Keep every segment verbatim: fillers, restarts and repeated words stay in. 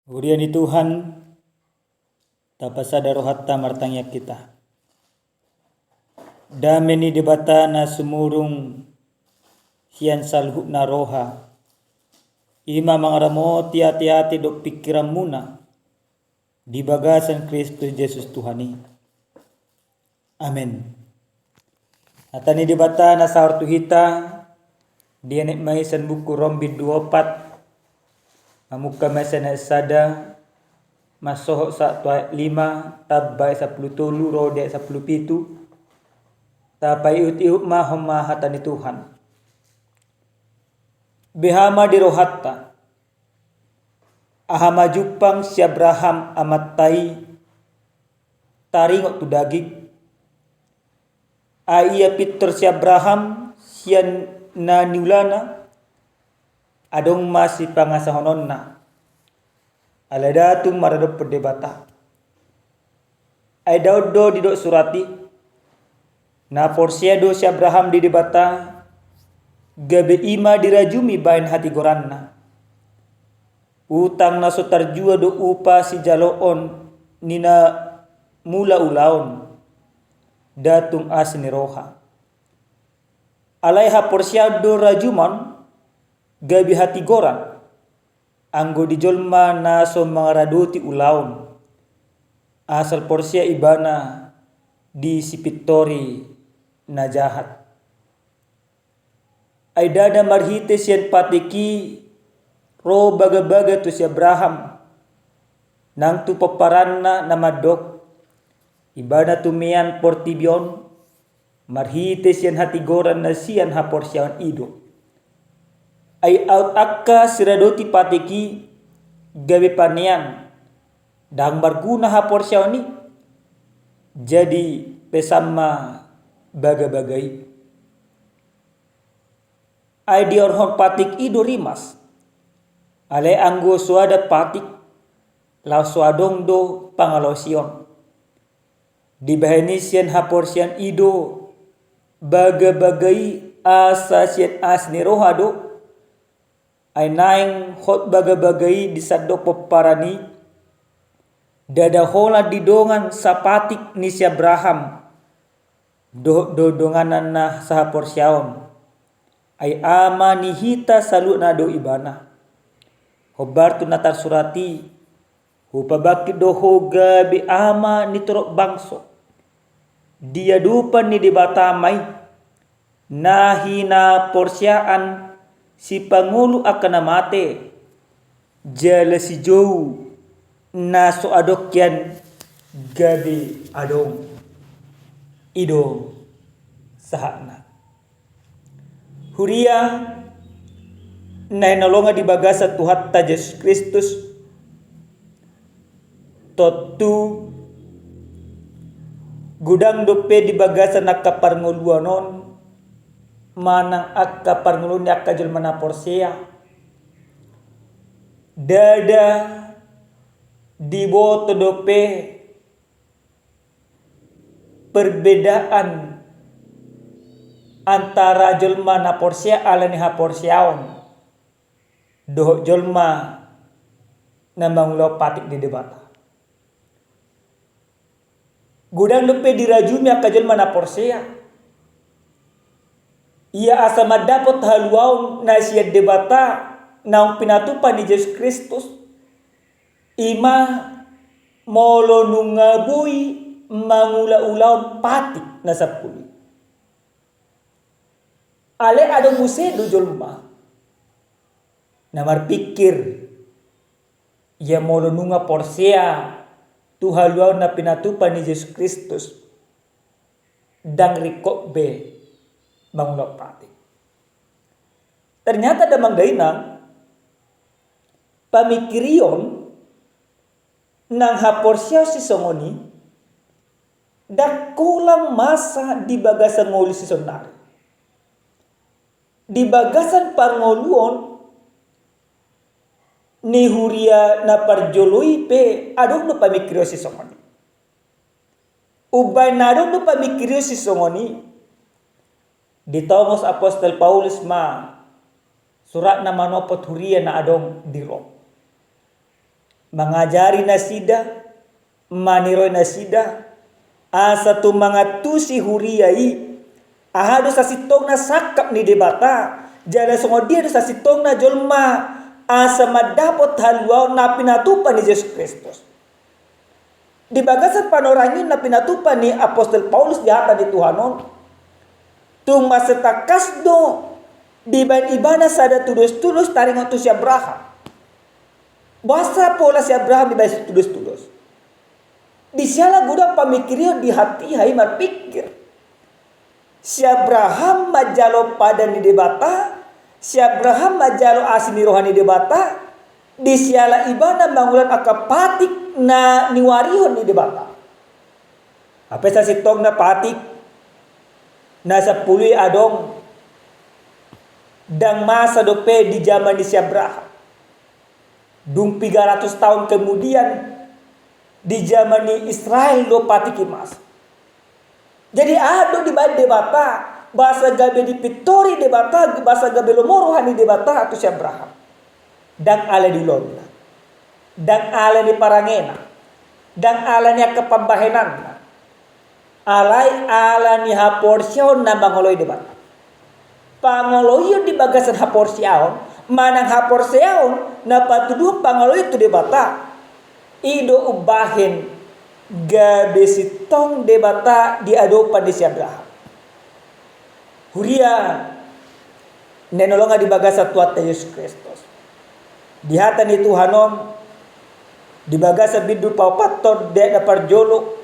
Huria ni Tuhan, tapasada rohanta martangiang hita. Dame ni Debata na sumurung sian saluhutna roha, i ma mangaramoti ateate dohot pingkiranmuna di bagasan Kristus Jesus Tuhan i. Amen. Hata ni Debata na saor tu hita, dienet ma i sian buku Rom bindu opat, mamungka ma i sian ayat sada, mansohot sahat tu ayat lima, tamba ayat sampulu tolu ro di ayat sampulu pitu. Tapaihutihut ma homa hata ni Tuhan. Beha ma di rohanta, aha ma jumpang si Abraham amanta i taringot tu daging? Ai ia pintor si Abraham sian na niulana, adong ma sipangasahononna. Alai ndang tung maradophon Debata. Ai daon do didok surat i, na porsea do si Abraham di Debata, gabe i ma dirajumi baen hatigoranna. Utang na so tarjua do upa sijaloon ni na mula ulaon, ndang tung asi ni roha. Alai haporseaon do rajumon gabe hatigoran, anggo di jolma na so mangaradoti ulaon, asal porsea ibana di sipintori na jahat. Ai ndada marhite sian patik i ro bagabaga tu si Abraham, nang tu pomparanna na mandok, ibana tumean portibi on, marhite sian hatigoran na sian haporseaon i do. Ai aut angka siradoti patik i gabe panean, ndang marguna haporseaon i, jadi pesan ma bagabaga i. Ai diorhon patik i do rimas. Alai anggo so ada patik, laos so adong do pangalaosion. Dibahen i sian haporseaon i do bagabaga i, asa sian asi ni roha do. Ai naeng hot bagabaga i di sandok pomparan i, ndada holan di dongan sapatik ni si Abraham dohot do donganna na sahaporseaon. Ai ama ni hita saluhutna do ibana. Hombar tu na tarsurat i, hupabangkit do ho gabe ama ni torop bangso. Di adopan ni Debata ma i, na hinaporseaan sipangolu angka na mate, jala sijou na so adong hian gabe adong. I do sahatna. Huria na hinaholongan di bagasan Tuhanta Jesus Kristus, tontu godang dope di bagasan angka parngoluan on, manang angka parngoluan ni angka jolma na porsea, ndada diboto dope perbedaan antara jolma na porsea ala ni haporseaon dohot jolma na mangulahon patik di Debata. Godang dope dirajumi angka jolma na porsea, ia asa mandapot haluaon na sian Debata naung pinatupa ni Jesus Kristus, i ma molo nunga boi mangulaulahon patik na sampulu i. Alai adong muse do jolma na marpingkir, ia molo nunga porsea tu haluaon na pinatupa ni Jesus Kristus, ndang ringkot be mangulahon patik. Ternyata damang dainang, pamingkirion nang haporseaon sisongon i, ndang holan masa di bagasan ngolu sisonari. Di bagasan parngoluon ni huria na parjolo i pe adong do pamingkirion sisongon i. Umbahen na adong do pamingkirion sisongon i, ditongos apostel Paulus ma suratna manopot huria na adong di Rom. mangajari nasida, maniroi nasida, asa tung mangantusi huria i, aha do sasintongna sangkap ni Debata, jala songon dia do sasintongna jolma, asa mandapot haluaon na pinatupa ni Jesus Kristus. Di bagasan panorang i na pinatupa ni apostel Paulus di hata ni Tuhan on, tung mansai tangkas do dibaen ibana sada tudos-tudos taringot tu si Abraham. Boasa pola si Abraham dibaen tudos-tudos? Di siala godang pamikirion di hatiha i marpikir. Si Abraham manjalo padan ni Debata, si Abraham manjalo asi ni roha ni Debata, di siala ibana mangulang angka patik na niuarihon ni Debata. Hape sasintongna patik na sampulu i adong, ndang masa dope di jaman ni si Abraham. Dung piga ratus taon kemudian, di jaman ni Israel do patik i masa. Jadi aha do dibaen Debata, boasa gabe dipintori Debata, boasa gabe lomo roha ni Debata tu si Abraham. Ndang ala ni ulaonna, ndang ala ni parangena, ndang ala ni angka pambahenanna. Alai ala ni haporseaon na mangoloi Debata. Pangoloion di bagasan haporseaon, manang haporseaon na patuduhon pangoloion tu Debata, i do umbahen gabe sintong Debata di adopan ni si Abraham. Huria na hinaholongan di bagasan Tuhanta Jesus Kristus. Di hata ni Tuhan on, di bagasan bindu paopathon di ayat na parjolo,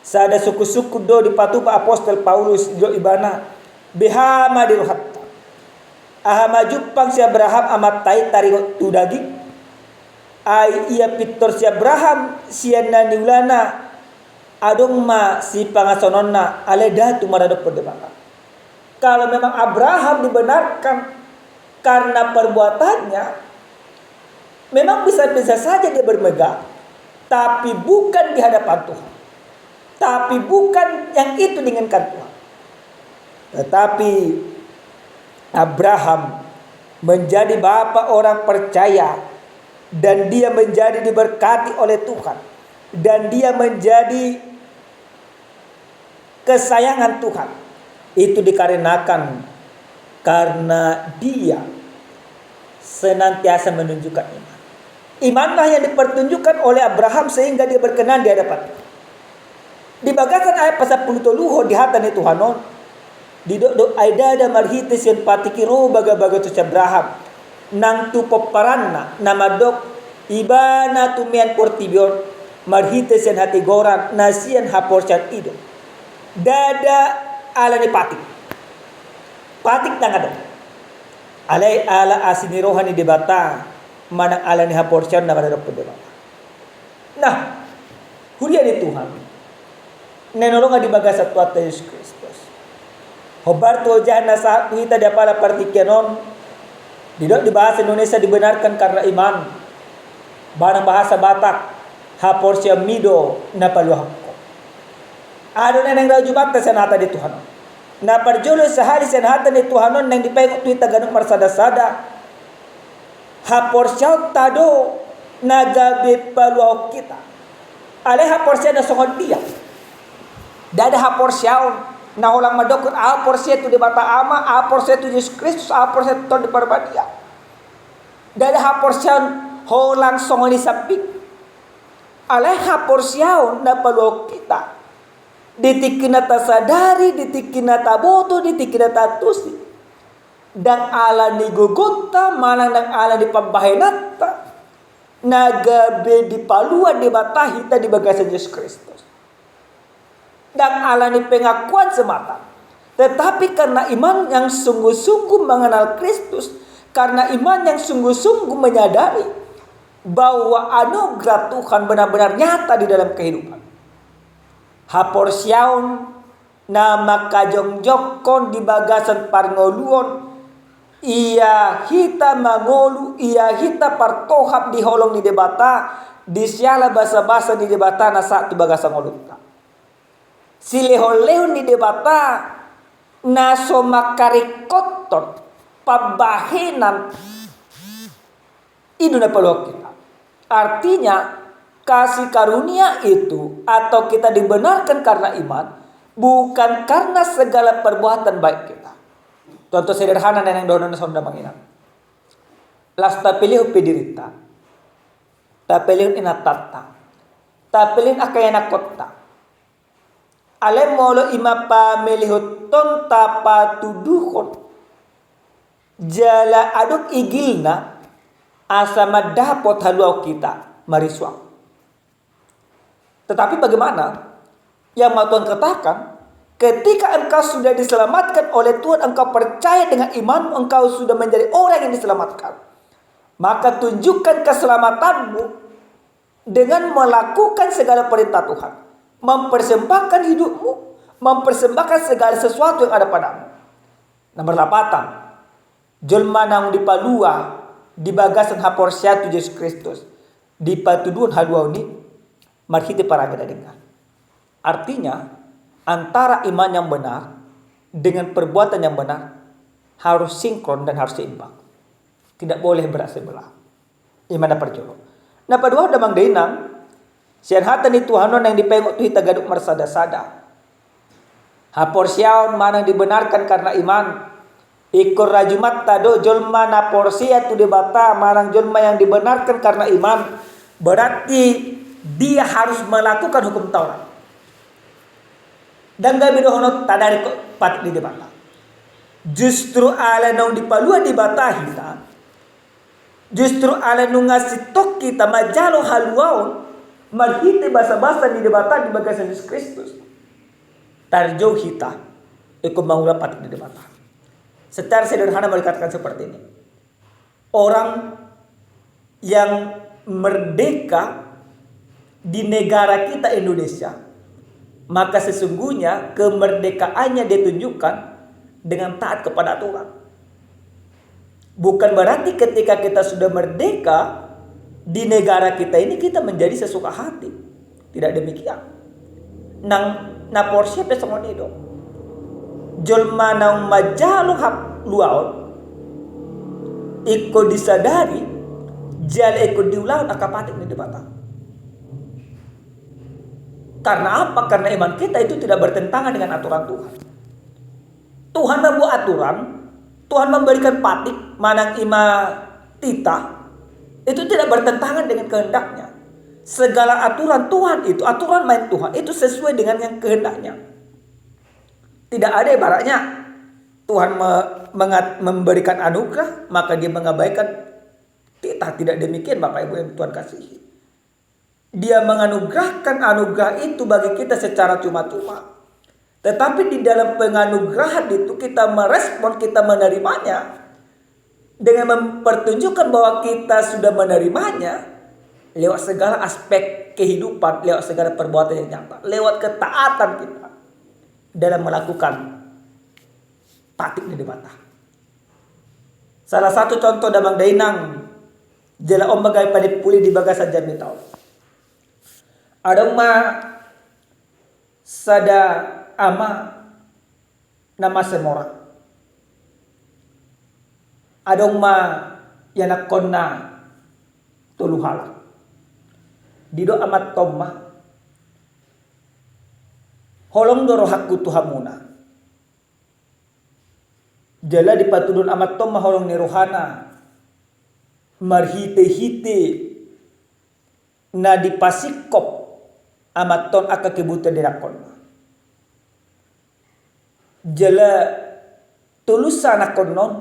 sada sungkun-sungkun do dipatupa apostel Paulus, didok ibana, beha ma di rohanta. Aha ma jumpang si Abraham amanta i taringot tu daging? Ai ia pintor si Abraham sian na niulana, adong ma sipangasahononna, alai ndada tung maradophon Debata. Kalau memang Abraham dibenarkan karena perbuatannya, memang bisa-bisa saja dia bermegah, tapi bukan di hadapan Tuhan. Tapi bukan yang itu diinginkan Tuhan. Tetapi Abraham menjadi bapa orang percaya, dan dia menjadi diberkati oleh Tuhan, dan dia menjadi kesayangan Tuhan. Itu dikarenakan karena dia senantiasa menunjukkan iman. Imanlah yang dipertunjukkan oleh Abraham sehingga dia berkenan di hadapan Tuhan. Di bagasan ayat pasampulu toluhon di hata ni Tuhan on, didok do, ai ndada marhite sian patik i ro bagabaga tu si Abraham nang tu pomparanna na mandok, ibana tumean portibi on marhite sian hatigoran na sian haporseaon i do. Ndada ala ni patik. Patik ndang adong. Alai ala asi ni roha ni Debata, manang ala ni haporseaon na maradophon Debata. Nah, huria ni Tuhan na hinaholongan di bagasan Tuhanta Jesus Kristus. Hombar tu ojahan na sahat tu hita di apala partingkian on, didok di bahasa Indonesia dibenarkan karena iman. Manang bahasa Batak, haporseaonmi do na paluahon ho. Aha do na naeng rajumanta sian hata ni Tuhan on? Na parjolo sahali sian hata ni Tuhan on naeng dipaingot tu hita ganup marsada-sada. Haporseaonta do na gabe paluahon hita. Alai haporseaon na songon dia? Ndada haporseaon na holan mandokkon, au porsea tu Debata Ama, au porsea tu Jesus Kristus, au porsea tu Tondi Parbadia. Ndada haporseaon holan songon i sambing. Alai haporseaon na paluahon hita di tingki na tasadari, di tingki na taboto, di tingki na taantusi. Ndang ala ni gogonta, manang ndang ala ni pambahenanta, na gabe dipalua Debata hita di bagasan Jesus Kristus. Ndang ala ni pengakuan semata, tetapi karena iman yang sungguh-sungguh mengenal Kristus, karena iman yang sungguh-sungguh menyadari bahwa anugerah Tuhan benar-benar nyata di dalam kehidupan. Haporseaon na mangkajongjongkon di bagasan parngoluon, ia hita mangolu, ia hita partohap di holong ni Debata, di siala basabasa ni Debata na sahat tu bagasan ngolunta. Silehonlehon ni Debata na so mangkaringkothon pambahenan i do na paluahon hita. Artinya, kasih karunia itu atau kita dibenarkan karena iman, bukan karena segala perbuatan baik kita. Contoh sederhana na naeng dohononna songon on, amang inang. Laos tapelehon pe dirinta, tapelehon inantanta, tapelehon angka ianakhonta. Alai molo i ma pamelehonta, patuduhon, jala adong igilna asa mandapot haluaon hita, marisuang. Tetapi bagaimana yang mau Tuhan katakan, ketika engkau sudah diselamatkan oleh Tuhan, engkau percaya dengan imanmu, engkau sudah menjadi orang yang diselamatkan, maka tunjukkan keselamatanmu dengan melakukan segala perintah Tuhan, mempersembahkan hidupmu, mempersembahkan segala sesuatu yang ada padamu. Nomor delapan, jolma naung dipalua di bagasan haporseaon tu Jesus Kristus, dipatuduhon haluaon i marhite parange na denggan. Artinya, antara iman yang benar dengan perbuatan yang benar harus sinkron dan harus seimbang. Tidak boleh berat sebelah. I ma na parjolo. Na paduahon, damang dainang, sian hata ni Tuhan on naeng dipaingot tu hita ganup marsada-sada. Haporseaon manang dibenarkan karena iman. Ingkon rajumanta do jolma na porsea tu Debata manang jolma yang dibenarkan karena iman. Berarti dia harus melakukan hukum Taurat. Ndang gabe dohononta tadarihon patik ni Debata. Justru ala naung dipalua Debata hita, justru ala nunga sintong hita manjalo haluaon marhite basa-basa ni Debata di bagasan Jesus Kristus, tarjou hita ingkon mangula patik ni Debata. Secara sederhana mau dikatakan seperti ini. Orang yang merdeka di negara kita Indonesia, maka sesungguhnya kemerdekaannya dia tunjukkan dengan taat kepada aturan. Bukan berarti ketika kita sudah merdeka di negara kita ini, kita menjadi sesuka hati. Tidak demikian. Nang na porsea pe songon i do. Jolma naung manjalo haluaon ingkon disadari, jala ingkon diulahon angka patik ni Debata. Karena apa? Karena iman kita itu tidak bertentangan dengan aturan Tuhan. Tuhan membuat aturan, Tuhan memberikan patik, manang i ma titah, itu tidak bertentangan dengan kehendaknya. Segala aturan Tuhan itu, aturan main Tuhan itu sesuai dengan yang kehendaknya. Tidak ada ibaratnya Tuhan me-, mengat-, memberikan anugerah, maka dia mengabaikan titah. Tidak demikian, Bapak Ibu yang Tuhan kasihi. Dia menganugerahkan anugerah itu bagi kita secara cuma-cuma. Tetapi di dalam penganugerahan itu kita merespon, kita menerimanya dengan mempertunjukkan bahwa kita sudah menerimanya lewat segala aspek kehidupan, lewat segala perbuatan yang nyata, lewat ketaatan kita dalam melakukan patik ni Debata. Salah satu contoh, damang dainang, jala on ma gabe panimpuli di bagasan jamita on. Adong ma sada ama na mansai mora. Adong ma ianakhonna tolu halak. Didok amanta on ma, holong do rohangku tu hamuna. Jala dipatuduhon amanta on ma holong ni rohana marhite-hite na dipasingkop amanta on angka kebutuhan ni anakhonna. Jala tulus anakhonna on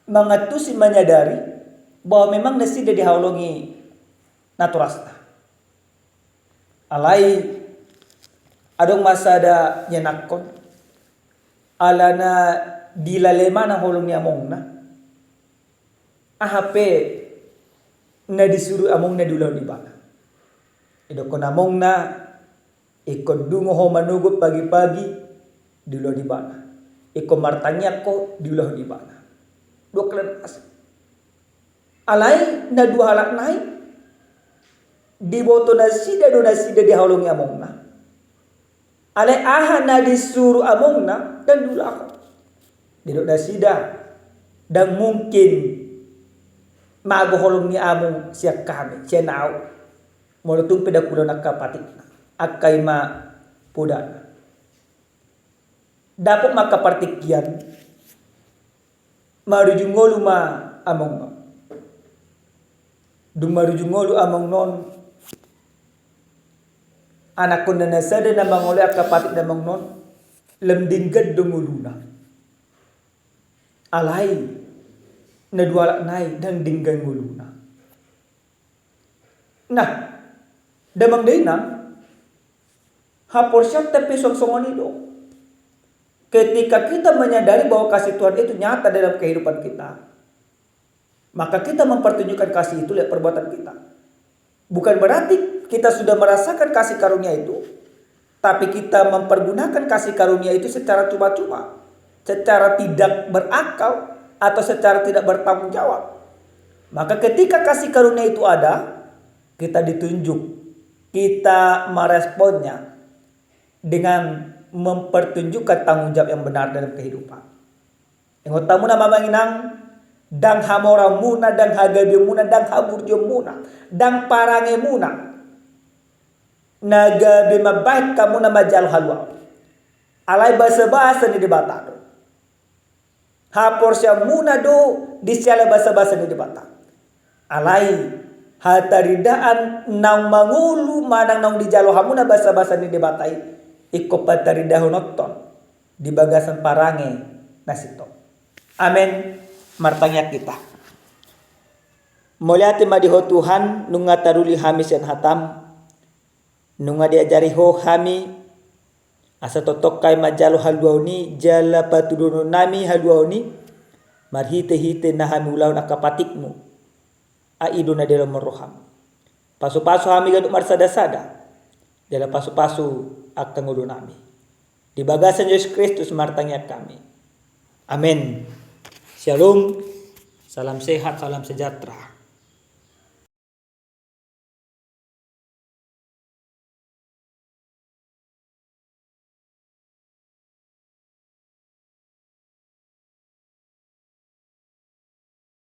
mangantusi, manyadari bahwa memang nasida dihaholongi natorasna. Alai adong ma sada ianakhon, alana dilala ibana holong ni amongna, aha pe na disuru amongna diulahon ibana. Didokkon amongna, ingkon dungo ho manogot pagi-pagi, diulahon ibana. Ingkon martangiang ho, diulahon ibana. Dua kali. Alai na dua halak nai, diboto nasida do nasida dihaholongi amongna. Alai aha na disuru amongna ndang diulahon. Didok nasida, ndang mungkin mago holong ni among sian hami, sian ahu. Molo tung pe dang huulahon angka patikna, angka i ma podana. Dapot ma angka partingkian, marujung ngolu ma among non. Dung marujung ngolu among non, anakkonna na sada na mangoloi angka patik ni among non, lam denggan do ngoluna. Alai na dua halak nai dang denggan ngoluna. Nah, damang dainang, haporseaonta pe songon i do. Ketika kita menyadari bahwa kasih Tuhan itu nyata dalam kehidupan kita, maka kita mempertunjukkan kasih itu lewat perbuatan kita. Bukan berarti kita sudah merasakan kasih karunia itu, tapi kita mempergunakan kasih karunia itu secara cuma-cuma, secara tidak berakal, atau secara tidak bertanggung jawab. Maka ketika kasih karunia itu ada, kita ditunjuk, kita meresponnya dengan mempertunjukkan tanggung jawab yang benar dalam kehidupan. Ingot hamuna ma amang inang, dang hamoraonmuna, dang hagabeonmuna, dang haburjuonmuna, dang parangemuna na gabe mambahen hamuna manjalo haluaon. Alai basabasa ni Debata do. Haporseaonmuna do disiala basabasa ni Debata. Alai hataridaan naung mangolu manang naung dijalo hamuna basabasa ni Debata i, ingkon pataridahononton di bagasan parange na sintong. Amen. Martangiang hita. Mauliate ma di Ho Tuhan, nunga taruli hami sian hataM, nunga diajari Ho hami, asa tongtong hami manjalo haluaon i, jala patuduhononnami haluaon i, marhitehite na hami ulahon angka patikMu, ai i do na didalomhon rohaM. Pasupasu hami ganup marsadasada, jala pasupasu angka ngolunami. Di bagasan Jesus Kristus martangiang hami. Amen. Shalom. Salam sehat, salam sejahtera.